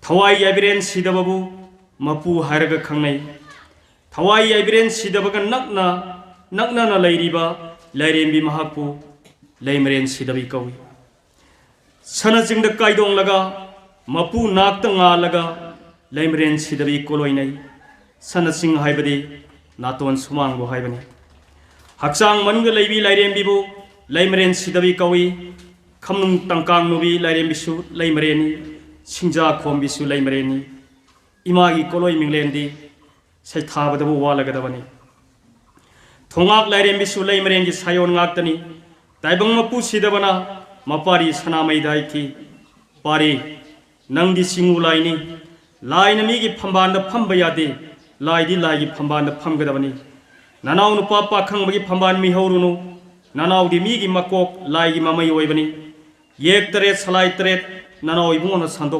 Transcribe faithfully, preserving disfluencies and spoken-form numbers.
ꯊꯋꯥꯏ ꯌꯥꯏꯕꯤꯔꯦꯟ ꯁꯤꯗꯕꯕꯨ ꯃꯄꯨ ꯍꯥꯏꯔꯒ ꯈꯪꯅꯩ꯫ ꯊꯋꯥꯏ ꯌꯥꯏꯕꯤꯔꯦꯟ ꯁꯤꯗꯕꯒ ꯅꯛꯅ ꯅꯛꯅꯅ ꯂꯩꯔꯤꯕ ꯂꯥꯏꯔꯦꯝꯕꯤ ꯃꯍꯥꯛꯄꯨ ꯂꯩꯃꯔꯦꯟ ꯁꯤꯗꯕꯤ ꯀꯧꯏ꯫ ꯁꯅꯆꯤꯡꯗ ꯀꯥꯏꯗꯣꯡꯂꯒ ꯃꯄꯨ ꯅꯥꯛꯇ ꯉꯥꯜꯂꯒ ꯂꯩꯃꯔꯦꯟ ꯁꯤꯗꯕꯤ ꯀꯣꯂꯣꯏꯅꯩ꯫ ꯁꯅꯆꯤꯡ ꯍꯥꯏꯕꯗꯤ ꯅꯥꯇꯣꯟ ꯁꯨꯃꯥꯡꯕꯨ ꯍꯥꯏꯕꯅꯤ꯫ ꯍꯛꯆꯥꯡ ꯃꯅꯨꯡꯗ ꯂꯩꯕꯤ ꯂꯥꯏꯔꯦꯝꯕꯤꯕꯨ ꯂꯩꯃꯔꯦꯟ ꯁꯤꯗꯕꯤ ꯀꯧꯏ꯫ ꯈꯝꯅꯨꯡ ꯇꯪꯀꯥꯡ ꯅꯨꯕꯤ ꯂꯥꯏꯔꯦꯝꯕꯤꯁꯨ ꯂꯩꯃꯔꯦꯟꯅꯤ꯫ ꯁꯤꯡꯖꯥ ꯈꯣꯝꯕꯤꯁꯨ ꯂꯩꯃꯔꯦꯟꯅꯤ꯫ ꯏꯃꯥꯒꯤ ꯀꯣꯂꯣꯏ ꯃꯤꯡꯂꯦꯟꯗꯤ ꯁꯩꯊꯥꯕꯗꯕꯨ ꯋꯥꯠꯂꯒꯗꯕꯅꯤ꯫ ꯊꯣꯉꯥꯛ ꯂꯥꯏꯔꯦꯝꯕꯤꯁꯨ ꯂꯩꯃꯔꯦꯟꯒꯤ ꯁꯥꯌꯣꯟ ꯉꯥꯛꯇꯅꯤ꯫ ꯇꯥꯏꯕꯪ ꯃꯄꯨ ꯁꯤꯗꯕꯅ ꯃꯄꯥꯔꯤ ꯁꯅꯥꯃꯩꯗ ꯍꯥꯏꯈꯤ, "ꯄꯥꯔꯤ, ꯅꯪꯗꯤ ꯆꯤꯡꯉꯨ ꯂꯥꯏꯅꯤ꯫ ꯂꯥꯏꯅ ꯃꯤꯒꯤ ꯐꯝꯕꯥꯜꯗ ꯐꯝꯕ ꯌꯥꯗꯦ꯫ ꯂꯥꯏꯗꯤ ꯂꯥꯏꯒꯤ ꯐꯝꯕꯥꯜꯗ ꯐꯝꯒꯗꯕꯅꯤ꯫ ꯅꯅꯥꯎ ꯅꯨꯄꯥ ꯄꯥꯈꯪꯕꯒꯤ ꯐꯝꯕꯥꯜ ꯃꯤꯍꯧꯔꯨꯅꯨ꯫ ꯅꯅꯥꯎꯗꯤ ꯃꯤꯒꯤ ꯃꯀꯣꯛ, ꯂꯥꯏꯒꯤ ꯃꯃꯩ ꯑꯣꯏꯕꯅꯤ꯫ ꯌꯦꯛ ꯇꯔꯦꯠ, ꯁꯂꯥꯏ ꯇꯔꯦꯠ ꯅꯅꯥꯎ ꯏꯕꯨꯡꯉꯣꯅ ꯁꯟꯗꯣꯛ"